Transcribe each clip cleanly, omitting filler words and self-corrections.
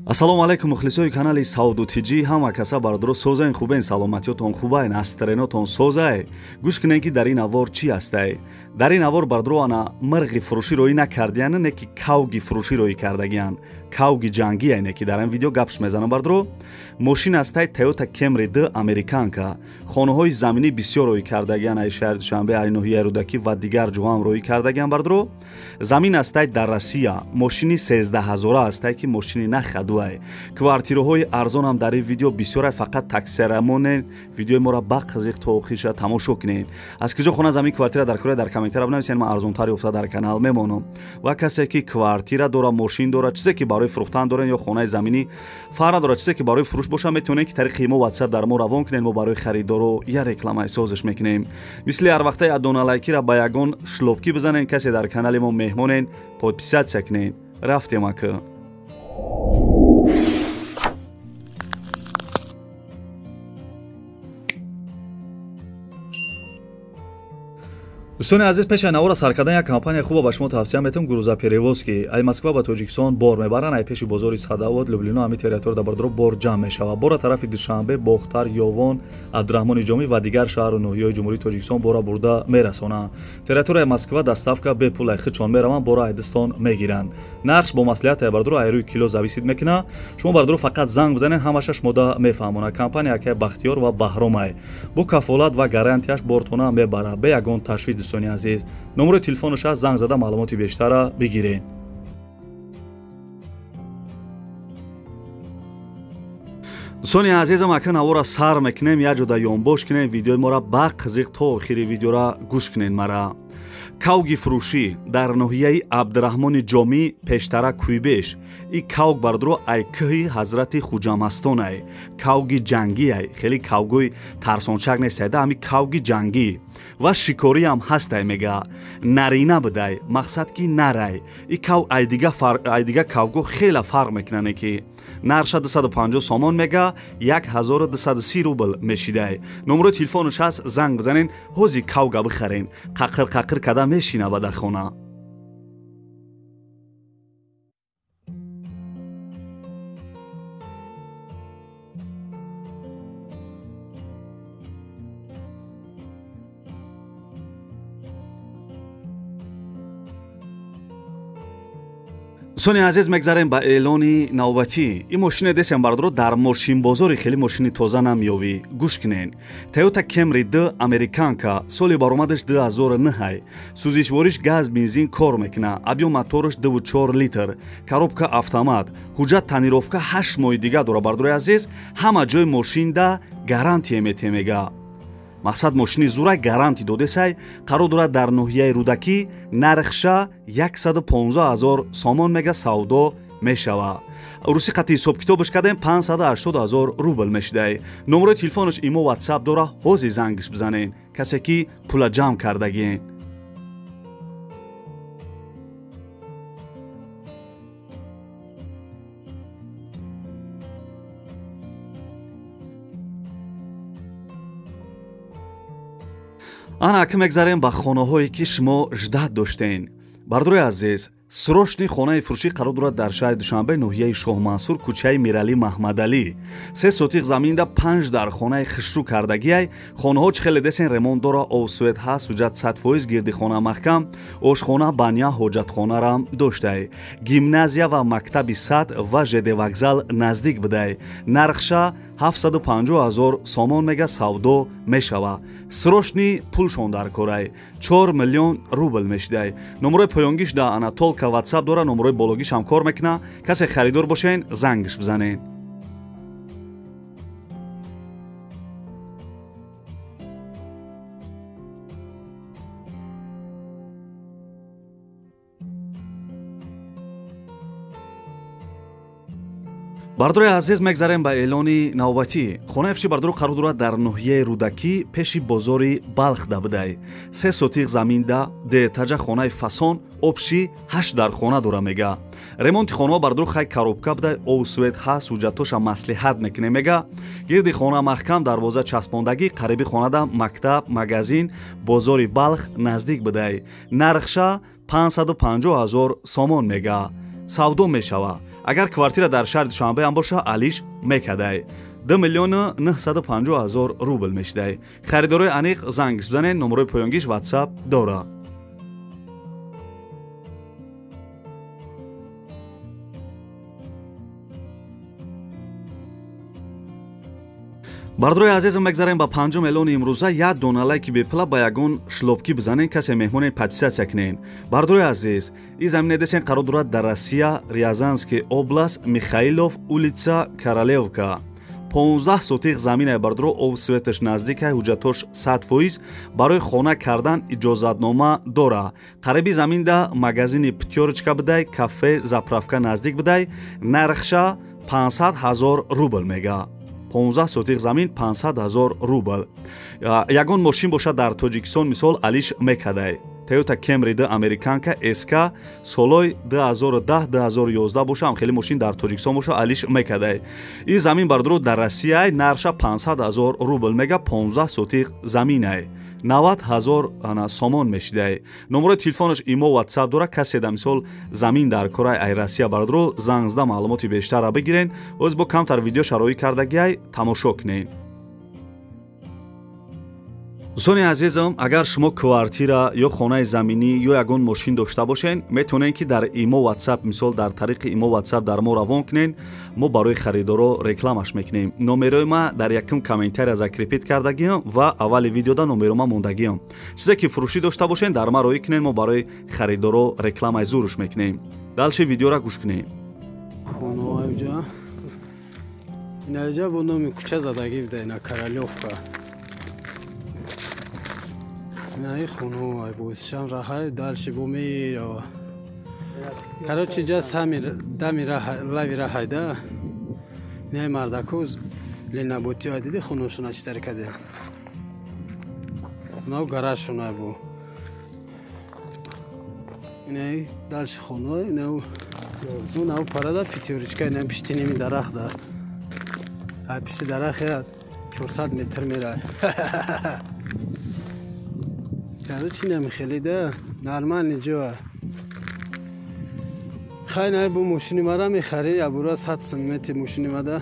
Ассалому алайкум мухлисои канали Сауду ТЖ. Ҳама каса бардоро созаен, хубен, саломатиётон хубайн, астренотон созай. Гӯш кунен, ки дар ин авор чӣ ҳастай. Дар ин авор бардоро ана мирғи фурӯшӣ роӣ накардиян, не ки кавги фурӯшӣ роӣ кардагиян. Кавги ҷангӣ айне ки дар ин видео гапш мезанам бардоро. Мошин ҳастай Toyota Camry 2 американка. Хонаҳои заминӣ бисёр роӣ кардагиян, ай шаҳри Душанбе, ай ноҳияи Рӯдакӣ ва дигар ҷоҳам роӣ кардагиян бардоро. Замин ҳастай дар Россия. Мошини 13 000 ҳастай, ки мошини нахаду. Квартираҳои арзонам дар ин видео бисёрай, фақат таксера монен, видеои моро ба қызиқ то охирша тамошо кунед. Аз киҷо хона, замин, квартира дар кора, дар комментария бинависед, ман арзонтар ёфта дар канал мемонам. Ва касе ки квартира дора, мошин дора, чизе ки барои фурӯхтан дорен ё хонаи заминӣ, фарқ надорад, чизе ки барои фурӯш боша, метавонед ки тариқи мо WhatsApp дар мо равон кунед, мо барои харидоро я рекламаи созиш мекунем. Мисли ҳар вақтаи адона лайкира ба ягон шлопкӣ бизанед, касе дар канали мо меҳмонен, подписаться кунед. Рафтем ака. Дӯстони азиз, пеши навора сар кардан як компания хуба ба шумо тавсия метавам: грузоперевозки. Ай Москва ба Тоҷикистон бор мебаранд, ай пеши бозори Садовод, Люблино, ҳами территория бардоро бор ҷамъ мешавад. Бора тарафи Душанбе, Бохтар, Ёвон, Абдураҳмони Ҷомӣ ва дигар шаҳру ноҳияҳои Ҷумҳурии Тоҷикистон бора бурда мерасонанд. Территорияи Москва доставка бепул, ай худшон мераванд, бора айдистон мегиранд. Нархш бо маслиҳат ай бардоро, ай рӯи кило зависит мекунад. Шумо бардоро фақат занг бизанед, ҳамаша шумода мефаҳмонад. Компания акай Бахтиёр ва Баҳромай бо кафолат ва гарантияш бортона мебарад, бе ягон ташвиш. Дӯстони азиз, номерои телефонаш аст, занг зада маълумоти бештара бигиред. Дӯстони азизам, ака навора сар мекунем, як ҷода ёнбош кунем, видеои моро ба қызиқ то охири видеора гӯш кунед. Мара кавги фурӯшӣ дар ноҳияи Абдураҳмони Ҷомӣ, пештара Куйбеш. И кавг бардоро ай кӯҳи Ҳазрати Хуҷамастонай, кавги ҷангиай, хеле кавгои тарсончак нестай да, ҳами кавги ҷангӣ ва шикориам ҳастай мега. Нарина будай, мақсад ки нарай. И кав айдига кавго хела фарқ мекунане, ки нарша 250 сомон мега, 1230 рубл мешидай. Номерои телефонаш ҳаст, занг бизанен, ҳози кавга бихарен, қақир қақир када мешина ба дар хона. Дӯстони азиз, мегзарем ба эълони навбатӣ. Ин мошине десем бардоро, дар мошинбозори хеле мошини тоза намеёвӣ. Гӯш кунен: Toyota Camry 2 американка, соли баромадаш 2009, сӯзишвориш газ, бензин кор мекуна, объём мотораш 2,4 литр, коробка автомат, ҳуҷҷат тонировка 8 моҳи дига дора. Бардорои азиз, ҳама ҷои мошинда гарантия метемега. Мақсад, мошини зурай гаранти додесай. Қарор дорад дар ноҳияи Рӯдакӣ, нархша 115 ҳазор сомон мега, савдо мешава. Русӣ қати ҳисобкитобаш кардем, 580 ҳазор рубл мешидай. Номерои телефонаш имо, WhatsApp дора, ҳозир зангиш бизанен, касе ки пула ҷамъ кардагиен. Ана ака мегзарем ба хонаҳое ки шумо ждать доштен. Бардорои азиз, срочный хонаи фурӯшӣ қарор дорад дар шаҳри Душанбе, ноҳияи Шоҳмансур, кӯчаи Миралӣ Маҳмадалӣ. Се сотиқ заминда, панҷ дар хонаи хушрӯ кардагиай. Хонаҳо чӣ хеле десен, ремонт дора, обсвет ҳаст, ҳуҷҷат 100%, гирди хона маҳкам, ошхона, баня, ҳоҷатхонарам доштай. Гимназия ва мактаби сад ва ЖД вокзал наздик будай. Нархша 750 ҳазор сомон мега, савдо мешава. Срочный пулшон дар корай, 4 миллион рубл мешидай. Номерои поёнгиш да анатолка WhatsApp дора, номерои бологиш ҳам кор мекуна. Касе харидор бошен, зангиш бизанен. Бардори азиз, мегзарем ба эълони навбатӣ. Хонаи фурӯши бардоро қарор дорад дар ноҳияи Рӯдакӣ, пеши бозори Балхда будай. Се сотиқ заминда, деэтажа хонаи фасон, общий ҳашт дар хона дора мега. Ремонти хонаҳо бардоро хай коробка будай, обсвет ҳаст, ҳуҷҷатоша маслиҳат мекунем мега. Гирди хона маҳкам, дарвоза часпондагӣ, қариби хонада мактаб, магазин, бозори Балх наздик будай. Нархша 550 ҳазор сомон мега, савдо мешава. Агар квартира дар шаҳри Душанбе ҳам боша, алиш мекадай. 2 миллиону 950 ҳазор рубл мешидай. Харидорои аниқ занг бизанед, номерои поёнгиш WhatsApp дора. Бардорои азизам, мегзарем ба панҷум эълони имрӯза. Як дона лайки бепула ба ягон шлобкӣ бизанен, касе меҳмоне подписаться кунен. Бардорои азиз, ин замине десен қарор дорад дар Россия, Рязанский область, Михаилов, улица Королевка. 15 сотих заминаи бардоро, об светаш наздикай, ҳуҷҷатош 100%, барои хона кардан иҷозатнома дора. Қариби заминда магазини Пятёрочка бидай, кафе, заправка наздик бидай, нархша 500 ҳазор рубл мега. 15 сотих замин 500 ҳазор рубл. Ягон мошин бошад дар Тоҷикистон, мисол, алиш мекадай. Toyota Camry 2 американка SK солои 2010-2011 боша, ҳам хеле мошин дар Тоҷикистон боша, алиш мекадай. Ин замин бардоро дар Россия нархша 500 ҳазор рубл мега, 15 сотих заминай. 90 ҳазор сомон мешидай. Номерои телефонаш имо WhatsApp дора, касе да мисол замин дар корай ай Россия бардоро занг зада маълумоти бештарра бигирен. Оз бо камтар видео шароӣ кардагиай, тамошо кунен. Дӯстони азизам, агар шумо квартира ё хонаи заминӣ ё ягон мошин дошта бошен, метавонед ки дар имо WhatsApp, мисол дар тариқи имо WhatsApp дар мо равон кунен, мо барои харидоро рекламаш мекунем. Номерои ма дар якум комментария закрепить кардагиам ва аввали видеода номеро ма мондагиам. Чизе ки фурӯшӣ дошта бошен, дар ма роӣ кунен, мо барои харидоро рекламаи зуруш мекунем. Дальше видеора гӯш кунем. Хонаҳо инаҷа бо номи кӯча задагӣ буда, ина Королевка. Ина хонаҳо бозишам раҳай, дальше бо мерава. Короче, ҷа сами дами лави раҳай да. Ина мардаку ленаботиҳо диди хонаҳошона чӣ тари кардиан. Нав гаражшона бу. Ина дальше хонаҳо, ина нав парада Пятёрочка, ина пишти ними дарахт да. А пишти дарахт 400 метр мерай. Короче, нами хеле да, нормальный ҷо. Хай най бу мошини мада мехари, абура 100 см мошини мада.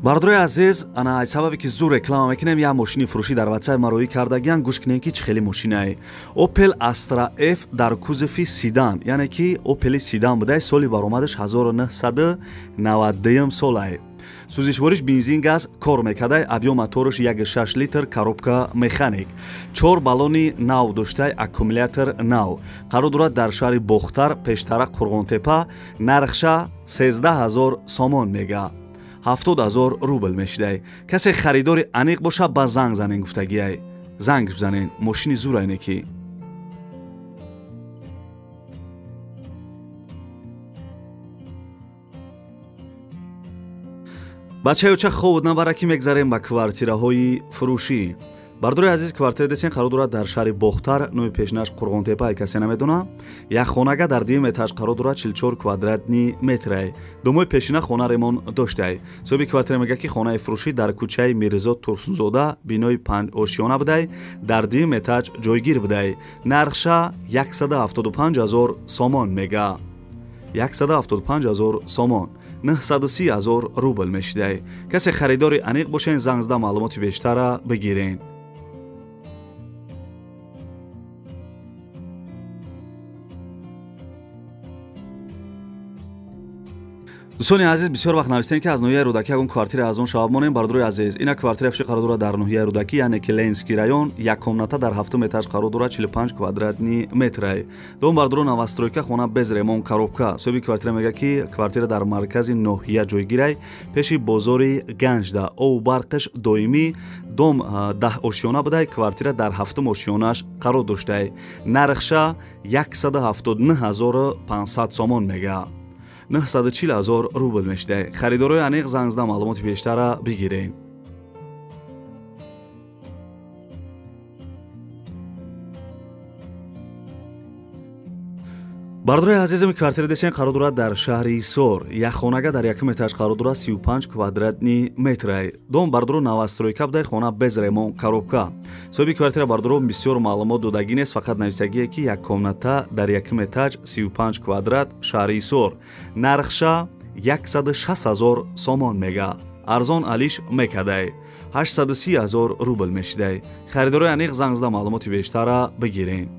Бардорои азиз, ана аз сабабе ки зур реклама мекунем, як мошини фурӯшӣ дар WhatsApp ма роӣ кардагиан, гӯш кунем ки чӣ хеле мошинае. Opel Astra F дар кузови седан, яъне ки Opel седан будай, соли баромадаш 1992 солае. Сӯзишвориш бензин газ кор мекардай, объём мотораш 1,6 литр, коробка механик. 4 баллони нав доштай, аккумулятор нав. Қарор дорад дар шаҳри Бохтар, пештара Қурғонтепа, нархша 13 ҳазор сомон мега. 70 ҳазор рубл мешидай. Касе харидори аниқ боша, ба занг занен гуфтагиай. Занг бизанен, мошини зурайне ки. Бачаёча ховуд набара ки мегзарем ба квартираҳои фурӯшӣ. Бардорои азиз, квартира десен қарор дорад дар шаҳри Бохтар, номи пешинаш Қурғонтепа, касе намедона. Як хонага дар дуюм этаж қарор дорад, 44 квадратни метрай. Домои пешина хона ремон доштай. Соҳиби квартира мегӯяд ки хонаи фурӯшӣ дар кӯчаи Мирзо Турсунзода, бинои 5 ошиёна будай, дар дуюм этаж ҷойгир будай. Нархша 175 ҳазор сомон мега. 175 ҳазор сомон. 930 ҳазор рубл мешидай. Касе харидори аниқ бошен, занг зада маълумоти бештара бигирен. Дӯстони азиз, бисёр вақт навистем ки аз ноҳияи Рӯдакӣ ягон квартира аз он шаваб монем. Бардорои азиз, ина квартира фиши қарор дорад дар ноҳияи Рӯдакӣ, яъне ки Ленинский район, як комната дар ҳафтум этаж қарор дорад, 45 квадратни метрай. Дом бардоро новостройка, хона без ремонт, коробка. Соҳиби квартира мегӯяд ки квартира дар маркази ноҳия ҷойгирай, пеши бозори Ганҷда, обу барқаш доимӣ, дом 10 ошиёна будай, квартира дар ҳафтум ошиёнаш қарор доштай. Нархша 179 500 сомон мега. 940 ҳазор рубл мешидай. Харидорои аниқ занг зада маълумоти бештара бигирен. Бардорои азизам, квартира десен қарор дорад дар шаҳри Ҳисор. Як хонага дар якум этаж қарор дорад, 35 квадратни метрай. Дом бардоро новостройка будай, хона без ремонт, коробка. Соҳиби квартира бардоро бисёр маълумот додагӣ нест, фақат нависагие ки як комната дар якум этаж 35 квадрат, шаҳри Ҳисор. Нархша 160 000 сомон мега. Арзон алиш мекадай. 830 000 рубл мешидай. Харидорои аниқ занг зада маълумоти бештара бигирен.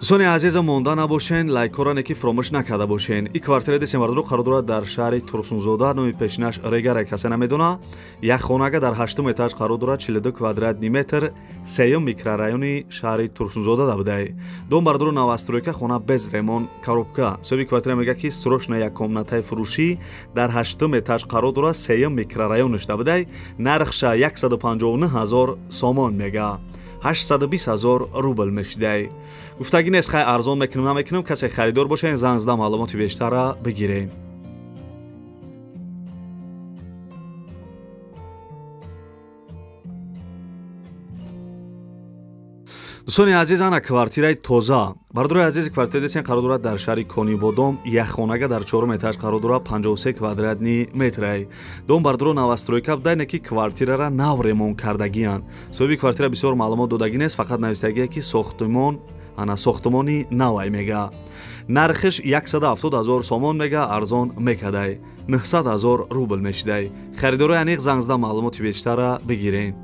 Дӯстони азизам, монда набошен, лайкҳоро неки фуромӯш накарда бошен. И квартира десем бардоро қарор дорад дар шаҳри Турсунзода, номи пешинаш Регара, касе намедона. Як хонага дар 8 этаж қарор дорад, 42 квадратни метр, сеюм микрорайони шаҳри Турсунзода да будай. Дом бардоро новостройка, хона без ремонт, коробка. Соҳиби квартира мегӯяд ки срочно як комнатаи фурӯшӣ дар 8 этаж қарор дорад, сеюм микрорайонаш да будай. Нархша 159 000 сомон мега. 820 000 рубл мешидай. Гуфтагӣ нест, хай арзон мекунам намекунам, касе харидор бошен занг зада маълумоти бештара бигирем. Дӯстони азиз, ана квартираи тоза. Бардорои азиз, квартира десен қарор дорад дар шаҳри Конибодом, як хонага дар 4 этаж қарор дорад, 53 квадратни метрай. Дом бардоро новостройка будай, не ки квартирара нав ремонт кардагиянд. Соҳиби квартира бисёр маълумот додагӣ нест, фақат навистагие ки сохтмон ана сохтмони навай мега. Нархиш 170 000 сомон мега, арзон мекадай. 900 000 рубл мешидай. Харидорои аниқ занг зада маълумоти бештара бигирен.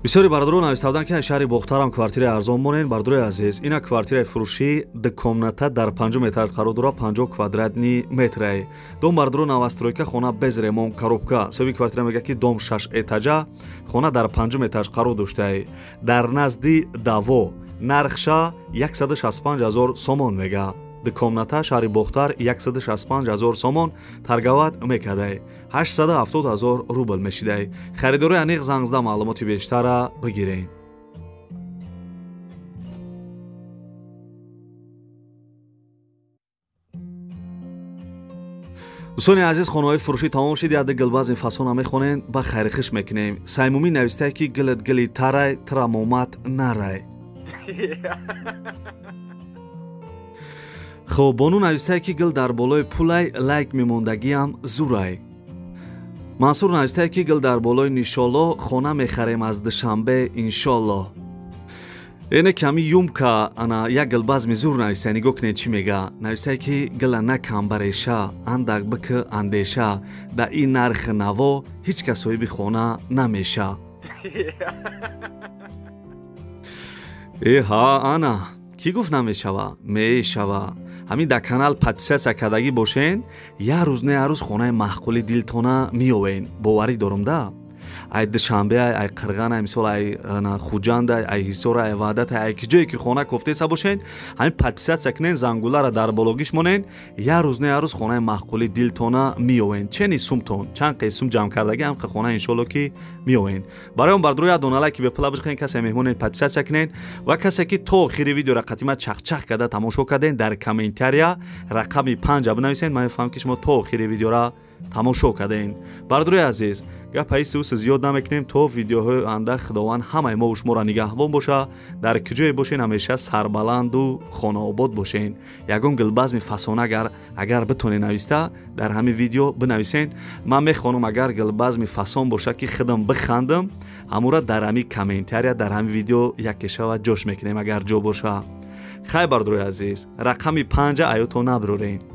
Бисёри бародаро нависта буданд ки шаҳри Бохтарам квартираи арзон монен. Бардорои азиз, ина квартираи фурӯшӣ ду комната дар 5 этаж қарор дорад, 50 квадратни метрай. Дом бардоро новостройка, хона без ремонт, коробка. Соҳиби квартира мегӯяд ки дом 6 этажа, хона дар 5 этаж қарор доштай. Дар назди Даво. Нархша 165 000 сомон мега. Ду комната шаҳри Бохтар 165 000 сомон торговать мекадай. 870 000 рубл мешидай. Харидорои аниқ занг зада маълумоти бештара бигирен. Дӯстони азиз, хонаҳои фурӯшӣ тамом шид. Яде гулбазми фасона мехонем, ба хайрихиш мекунем. Саймумӣ навистае ки гилат гили тарай, тра момат нарай. Хоб, бону навистае ки гил дар болои пулай, лайк мемондагиам зурай. Мансур навистае ки гил дар болои нишолло, хона мехарем аз Душанбе иншолло. Эне ками юмка ана як гулбазми зур навистае, нигоҳ кунед чӣ мега. Навистае ки гила накам бареша, андак бикы андеша, да ин нархи наво ҳеҷ кас соҳиби хона намеша. Эҳа, ана кӣ гуфт намешава? Мешава. Ҳамин дар канал подписаться кардагӣ бошен, як рӯз не як рӯз хонаи маъқули дилтона меёвен. Боварӣ дорум да. Ай Душанбе, ай Қирған, ай мисол ай Хуҷанд, ай Ҳисор, ай Ваҳдат, ай ки ҷое ки хона кофтеса бошен, ҳамин подписаться кунен, зангуларо дар бологиш монен, як рӯз не як рӯз хонаи маъқули дилтона меёвен. Чени сумтон, чанд қи сум ҷамъ кардагӣ, ҳам қи хона иншолло ки меёвен. Барои он бардоро як дона лайки бепула бихӯрен, касе меҳмонен подписаться кунен ва касе ки то охири видеоро қатима чахчах карда тамошо карден, дар комментария рақами 5 бинависен. Ман мефаҳмам ки шумо то охири видеоро тамошо карден. Бардорои азиз, гапаи сиус зиёд намекунем, то видеоҳои оянда Худованд ҳамаи мо шуморо нигаҳбон боша. Дар куҷое бошен ҳамеша сарбаланду хонаобод бошен. Ягон гулбазми фасона агар битонед нависта, дар ҳамин видео бинависен. Ман мехонам, агар гулбазми фасон боша ки худам бихандам, ҳамура дар ҳамин комментария, дар ҳамин видео яке шава ҷош мекунем агар ҷо боша. Хай бардорои азиз, рақами 5 аёто набирорен.